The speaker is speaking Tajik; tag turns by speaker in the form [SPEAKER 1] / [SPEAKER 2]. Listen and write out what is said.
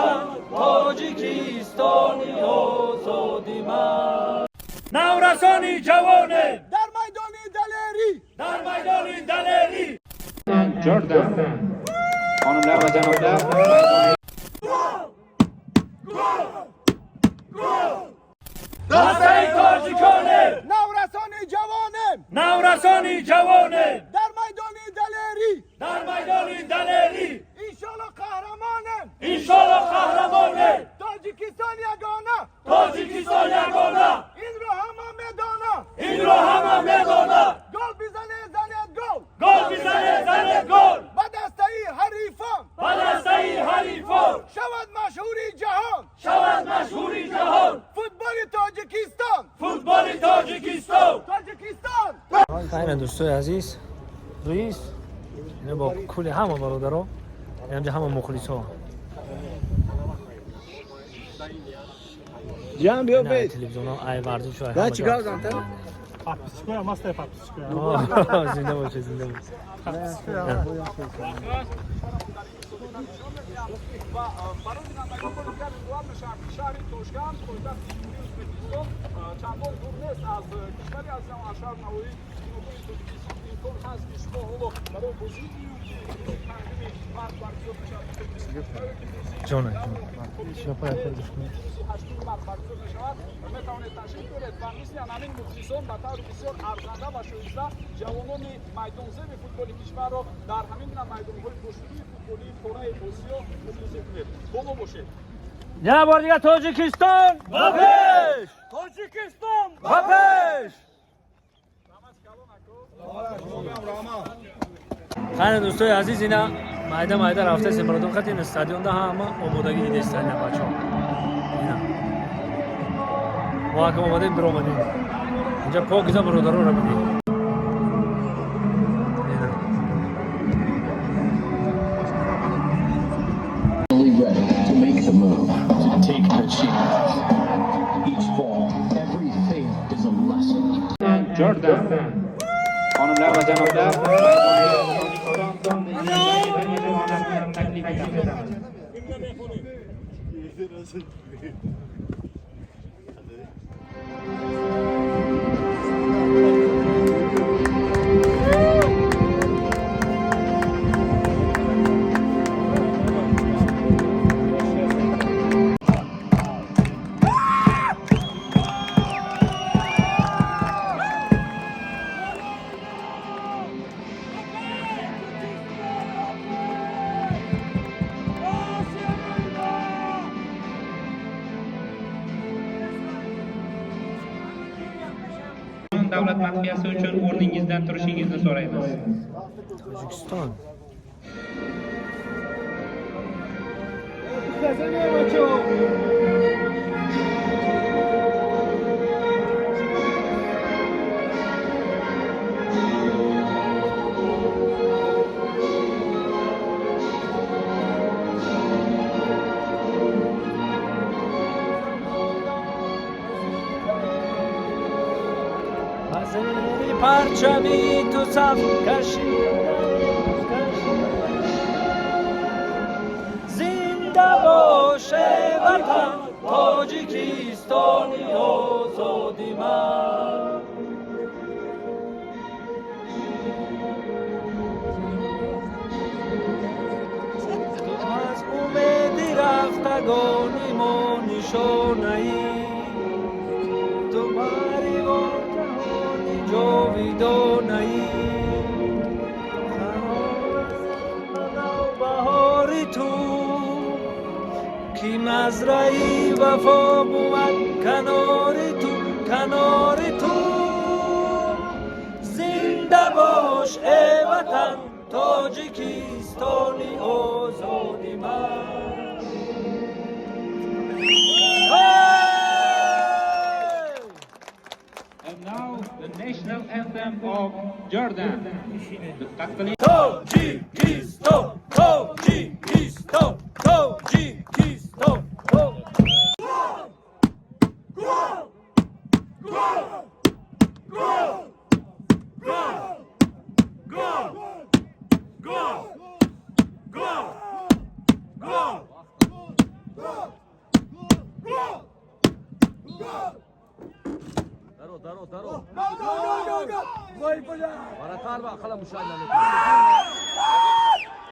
[SPEAKER 1] ватан, Тоҷикистони озоди ман. Наврасони ҷавоне,
[SPEAKER 2] дар майдони далерӣ,
[SPEAKER 1] дар майдони далерӣ.
[SPEAKER 3] Jordan. Xonimlar va janoblar,
[SPEAKER 1] Дастаи тоҷиконе,
[SPEAKER 2] наврасони ҷавонем,
[SPEAKER 1] наврасони ҷавоне,
[SPEAKER 2] дар майдони далерӣ,
[SPEAKER 1] дар майдони далерӣ.
[SPEAKER 2] Иншоалло қаҳрамонем,
[SPEAKER 1] Иншоалло қаҳрамоне.
[SPEAKER 2] Тоҷикистон ягона,
[SPEAKER 1] Тоҷикистон ягона,
[SPEAKER 2] инро ҳама медона,
[SPEAKER 1] инро ҳама медона.
[SPEAKER 2] Гол бизанед, занед гол,
[SPEAKER 1] Гол бизанед, занед гол,
[SPEAKER 2] ба дастаи ҳарифон,
[SPEAKER 1] ба дастаи ҳарифон,
[SPEAKER 2] шавад машҳури ҷаҳон,
[SPEAKER 1] шавад машҳури ҷаҳон,
[SPEAKER 2] футболи Тоҷикистон,
[SPEAKER 1] футболи Тоҷикистон.
[SPEAKER 2] Тоҷикистон.
[SPEAKER 4] Хайна, дӯстои азиз, раис ина бо кулли ҳама бародаро, инҷа ҳама мухлисо.
[SPEAKER 5] Ҷам биё.
[SPEAKER 4] Ина
[SPEAKER 5] Бед.
[SPEAKER 4] телевизионо, ай варзишо, ай
[SPEAKER 5] Да,
[SPEAKER 4] ҳама
[SPEAKER 5] чӣ
[SPEAKER 4] ҷо.
[SPEAKER 5] гап занта?
[SPEAKER 6] Подписчикоя, мастай подписчикоя.
[SPEAKER 4] Зинда бошед, зинда бошед.
[SPEAKER 6] Ва барои бинандагон бори дигар ёдовар мешавам, ки шаҳри Тошканд, пойтахти Ҷумҳурии Ӯзбекистон, чандон дур нест аз кишвари азизам, аз шаҳр Навоӣ, гуногуни Тоҷикистон. Имкон ҳаст, ки шумо ҳоло барои бозии дуюм, ки 5-уми март баргузор мешавад,
[SPEAKER 4] Ҷона.
[SPEAKER 6] рӯзи 8-уми март баргузор мешавад, метавонед ташриф биёред ва мисли ҳамин мухлисон ба таври бисёр арзанда ва шоиста ҷавонони майдонзеби футболи кишварро дар ҳамин гуна майдонҳои бошукӯҳи футболии қораи Осиё мухлисӣ кунед. Бо мо бошед.
[SPEAKER 4] Як бор дигар, Тоҷикистон ба пеш!
[SPEAKER 6] Тоҷикистон
[SPEAKER 4] ба пеш! Хайна, дӯстои азиз, ина майда майда рафтаистем, бародор, хати ин стадионда ҳама омодагӣ дидестан, ина бачаҳо. Ина мо акам омадем, биромадем инҷа, покиза бародароро бинед. Ина.
[SPEAKER 7] Ready to make the move, to take the chance. Each fall, every fail is a lesson.
[SPEAKER 3] Jordan. Xonimlar va janoblar, Tojikiston milliy terma jamoasini taklif etamiz. Davlat madhiyasi uchun o'rningizdan turishingizni so'raymiz.
[SPEAKER 4] Тоҷикистон. Зери парчами ту саф кашида, зинда боше ватан, Тоҷикистони озоди ман. Аз умеди рафтагони мо нишонаӣ, ту бари ҷаҳони ҷовидонаӣ. Баҳори ту, ки мазраи вафо бувад канори ту, канори ту. Зинда бош, э ватан, Тоҷикистони озоди ман. Hey!
[SPEAKER 3] And now the national anthem of Jordan. Diqqat qiling.
[SPEAKER 1] Тоҷикистон, Тоҷикистон, Тоҷикистон. Гол! Гол! Гол! Гол! Гол! Гол! Гол! Гол! Даро, даро, даро.
[SPEAKER 2] Go, go, go, go, go!
[SPEAKER 1] Вратарь ва ақала мушак наметавонад.